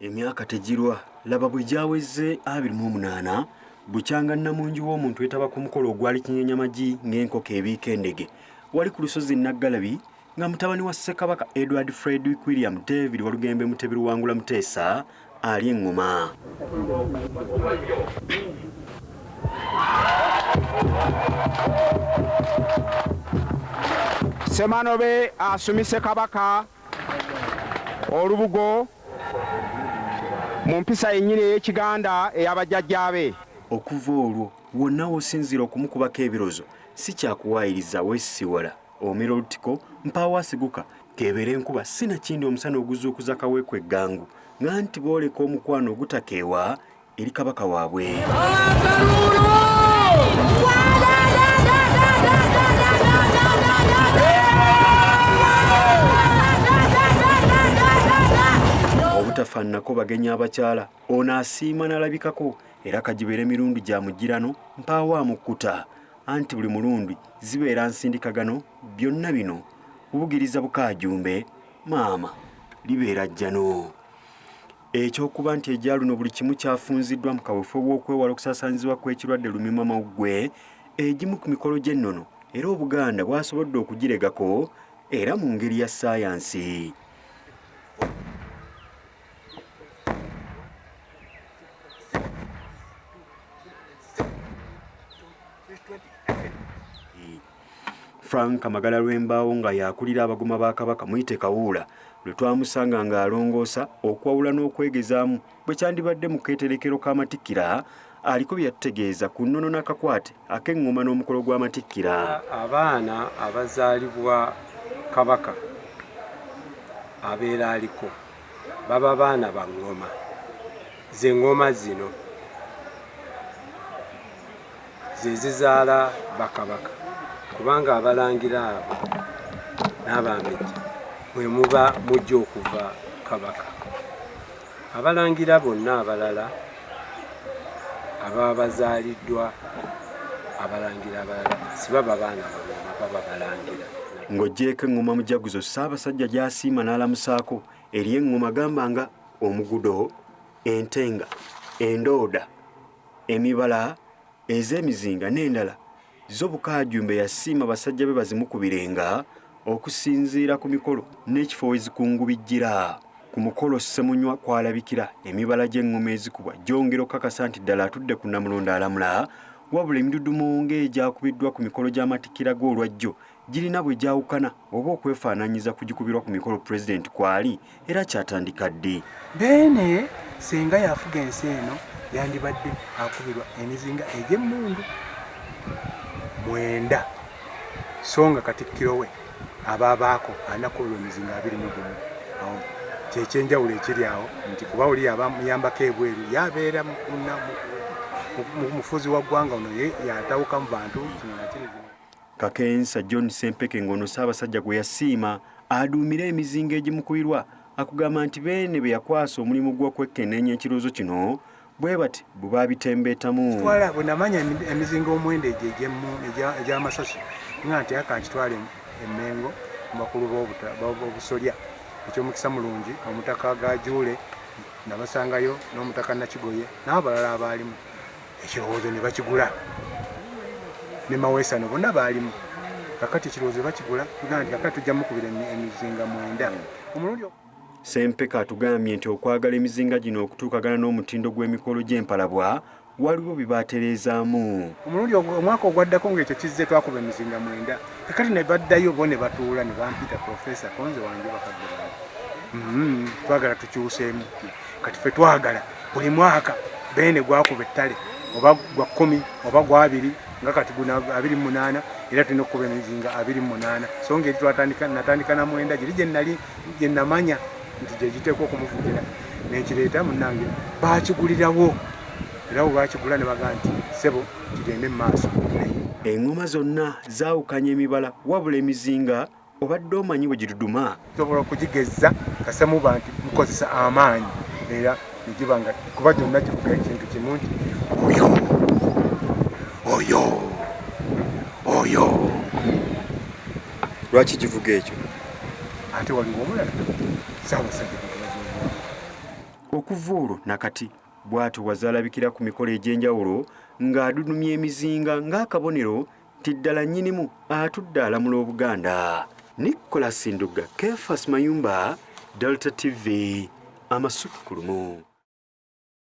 Emyaka tegirwa, laba bwe gyaweze 28 bukyanga nnamungi w'omuntu etaba ku mukolo ogwali kinyenyamagi ng'enkoko ebiika endege wali ku lusozi Naggalabi nga mutabani wa Ssekabaka Edward Frederick William David Walugembe Mutebi Luwangula Muteesa ali eŋŋoma. Ssemanobe asumise Kabaka olubugo mu mpisa yennyini ey'Ekiganda ey'abajjajjaabe. Okuva olwo wonna w'osinziira okumukubako ebirozo si kyakuwaayiriza weesisiwala omira olutiko mpaawo asiguka keebeera enkuba si na kindi omusana oguzuukuza kaweeku eggangu nga nti booleka omukwano ogutakeewa eri kabaka waabwe. Obutafaananako bagenyi abakyala, ono asiima n'alabikako era kagibeere mirundi gya mugirano mpaawo amukkuta anti buli mulundi zibeera nsindikagano byonna bino kubugiriza bukaajumbe maama libeera jjano. Eky'okuba nti egya luno buli kimu kyafunziddwa mu kaweefube w'okwewala okusaasaanyizibwa kw'ekirwadde lumiimamawuggwe, egimu ku mikolo gy'ennono era Obuganda bwasobodde okugiregako era mu ngeri ya ssaayansi. Frank Magala Lwembaawo nga y'akulira Abagoma ba Kabaka muyite Kawuula lwe twamusanga ng'alongoosa okwawula n'okwegezaamu bwe kyandibadde mu keeterekero k'amatikkira aliko bye yatutegeeza ku nnono n'akakwate ak'eŋŋoma n'omukolo gw'amatikkira. Abaana abazaalibwa Kabaka abeera aliko baba baana ba ŋŋoma, ze ŋŋoma zino. Ze zizaala bakabaka kubanga abalangira abo n'abambejja mwe muba mujja okuva Kabaka. Abalangira bonna abalala ababa bazaaliddwa abalangira abalala sibaba baana bangoma baba balangira. Ng'oggyeeko eŋŋoma Mujaguzo Ssaabasajja gy'asiima n'alamusaako, eriyo eŋŋoma gamba nga Omugudo, Entenga, Endooda, Emibala, ez'emizinga n'endala zo Bukaajumbe yasiima basajja be bazimukubirenga okusinziira ku mikolo n'ekifo we zikungubijjira. Ku mukolo Ssemunywa kw'alabikira, emibala gy'eŋŋoma ezikubwa gyongera okukakasa nti ddala atudde ku Nnamulondo alamula, wabula emidudumo ng'egyakubiddwa ku mikolo gy'amatikkira ge olwajjo girina bwe gyawukana oba okwefaananyiza ku gikubirwa ku mikolo Pulezidenti kw'ali era kyatandika ddi? Beene singa yafuga ensi eno yandibadde akubirwa emizinga egy'emmundu mwenda so nga Katikkiro we aba abaako anakubirwa emizinga 21. Awo kyekyenjawulo ekiri awo nti kuba oli aba amuyambako ebweru ye abeera mufuzi wa ggwanga ono ye yatawuka mu bantu kino nakiri. Kakensa John Ssempeke ng'ono Ssaabasajja gwe yasiima aduumire emizinga egimukubirwa akugamba nti Beene be yakwasa omulimu gw'okwekkenneenya ekirowoozo kino bwe bati bwe babitembeetamu. Kitwala bwe namanya emizinga omwenda egyo egy'amasasi nga nti aka nkitwale e Mmengo mu bakulu b'obusolya. Eky'omukisa mulungi Omutaka Gajuule nabasangayo n'Omutaka Nakigoye n'abalala abaalimu. Ekirowoozo ne bakigula ne Maweesano bonna baalimu. Kakati ekirowoozo bakigula tugamba nti kakati tujja mukubira emizinga mwenda omulundi. Ssempeka atugambye nti okwagala emizinga gino okutuukagana n'omutindo gw'emikolo gy'empalabwa waliwo bye baatereezaamu. Omulundi omwaka ogwaddako ng'ekyo kizze twakuba emizinga mwenda. Kakati ne baddayo bo ne batuula ne bampita Professor konze wange bakadde bange. Twagala tukyuseemu. Kati ffe twagala buli mwaka Beene gwakuba ettale oba gwa kkumi oba gwabiri nga kati guno 28 era tulina okukuba emizinga 28 so nga eri twatandika natandika na mwenda giri gye nali gye namanya nti gye giteekwa okumuvugira nenkireeta munnange baakigulirawo era bwe baakigula ne bagamba nti ssebo kigende mu maaso. Eng'oma zonna zaawukanya emibala wabula emizinga Obadde omanyi bwe giduduma? Nsobola okugigezza kasita muba nti mukozesa amaanyi era negiba nga kuba gyonna givuga ekintu kimu nti oyo oyo oyo. Lwaki givuga ekyo? Ate waliwo omulala Ssaabasajja gwe tubaze obwongo. Okuva olwo nakati bw'atyo wazaalabikira ku mikolo egy'enjawulo ng'adudumya emizinga ng'akabonero nti ddala nnyinimu atudde alamula Obuganda. Nicholas Ndugga, Kefas Mayumba, Delta TV, Amasukkulumu.